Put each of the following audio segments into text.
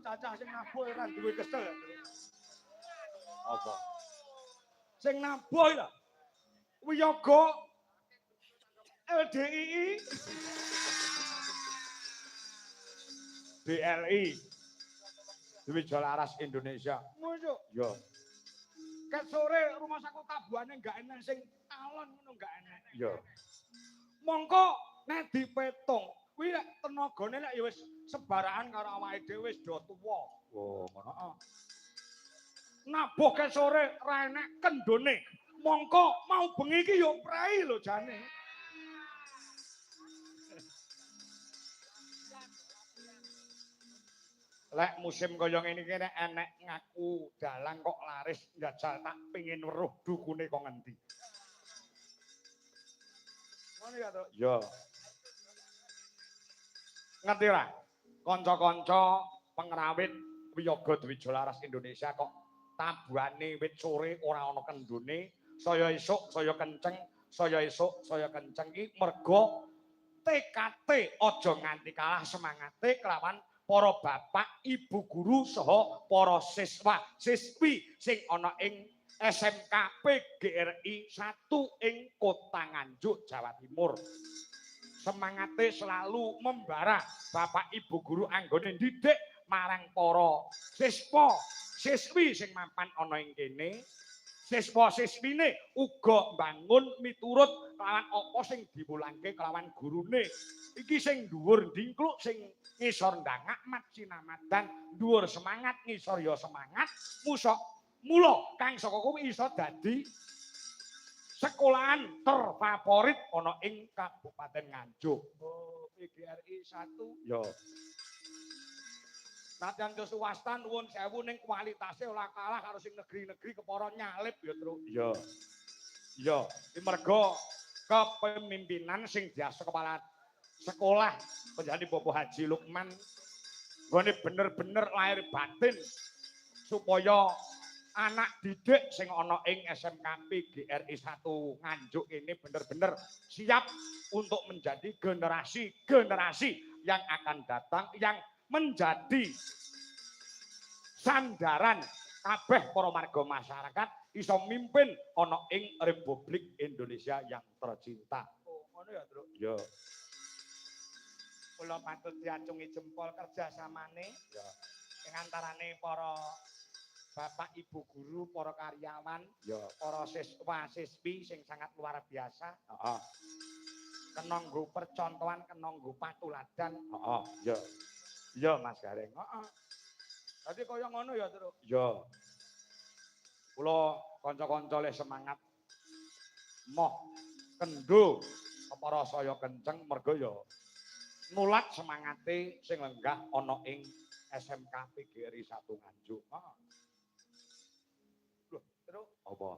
Cacah sing nabuh ora duwe kesel. Apa? Sing nabuh lho. Wiyaga LDII BLI Dwi Laras Indonesia. Mosok? Ya. Ket sore rumah saku tabuhane enggak enek sing alon ngono enggak enek. Ya. Mongko nek dipetung kuwi nek tenagane nek ya wis sebaraan karo awake dhewe wis do tuwa. Oh, ngono. Heeh. Nabuh ket sore ra enek kendone. Mongko mau bengi iki ya prei lho jane. Lek musim kaya ngene iki nek enek ngaku dalang kok laris njajal tak pengin weruh dukune kok ngendi. Ngono ya, Tok? Ya. Ngerti ora? Kanca-kanca pengrawit Wiyaga Dwija Laras Indonesia kok tabuhane wit sore ora ana kendone, saya esuk saya kenceng, saya esuk saya kenceng iki mergo TKT aja nganti kalah semangate kelawan para bapak, ibu guru saha para siswa, siswi sing ana ing SMK PGRI 1 ing Kota Nganjuk, Jawa Timur. Semangate selalu membara bapak ibu guru anggone ndidik marang para siswa, siswi sing mapan ana ing kene. Siswa siswine uga mbangun miturut kelawan apa sing diwulangke kelawan gurune. Iki sing dhuwur ndingkluk, sing ngisor ndangak mat sinamadan, dhuwur semangat ngisor ya semangat, musok mula kang saka kuwi iso dadi sekolahan terfavorit ana ing Kabupaten Nganjuk. Oh, PGRI 1. Ya. Nadyan ke swasta nuwun sewu ning kualitase ora kalah karo sing negeri-negeri kepara nyalip ya, Truk. Iya. Iya, iki mergo kepemimpinan sing diasa kepala sekolah penjani Bapak Haji Lukman nggone bener-bener lahir batin supaya anak didik sing ana ing SMK PGRI 1 Nganjuk ini bener-bener siap untuk menjadi generasi-generasi yang akan datang yang menjadi sandaran kabeh para warga masyarakat iso mimpin ana ing Republik Indonesia yang tercinta. Oh, ngono ya, Truk? Ya. Kula patut diacungi jempol kerjasamane ya ing antarane para bapak ibu guru, para karyawan, ya, para siswa siswi sing sangat luar biasa. Heeh. Kena nggo percontohan, kena nggo patuladan. Heeh, ya. Iya Mas Gareng. Heeh. Dadi kaya ngono ya, Truk. Ya. Kula kanca-kanca le semangat moh kendo kepara saya kenceng mergo ya nulat semangate sing lenggah ana ing SMK PGRI 1 Nganjuk. Heeh. Lho, Truk, apa?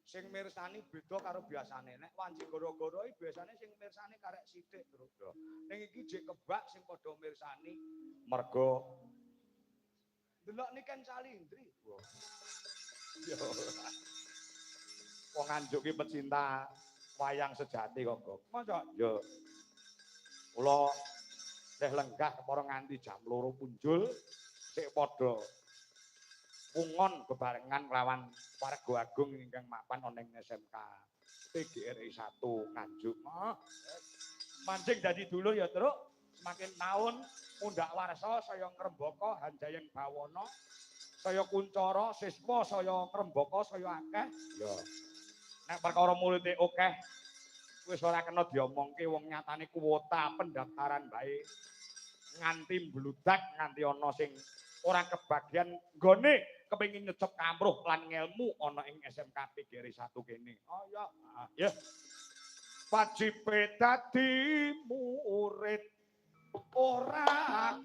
Sing mirsani beda karo biasane. Nek wanci gara-gara iki biasane sing mirsani karek sithik, Truk. Ning iki jek kebak sing padha mirsani mergo delok Niken Salindri. Yo. Wong Nganjuk ki pecinta wayang sejati kok, Gok. Masa? Yo. Kula leh lenggah kepara nganti jam 2 punjul sik padha pungon bebarengan kelawan warga agung ingkang mapan ana ing SMK PGRI 1 Nganjuk. Mancing dadi dulur ya, Truk. Semakin taun mundhak warsa saya ngrembaka hanjayeng bawana, saya kuncara siswa saya ngrembaka saya akeh. Ya. Nek perkara muride akeh wis ora kena diomongke wong nyatane kuota pendaftaran bae nganti mbludak nganti ana sing ora kebagian nggone kepengin nyecep kamruh lan ngelmu ana ing SMK PGRI 1 kene. Oh ya, ya. Wajibe dadi murid ora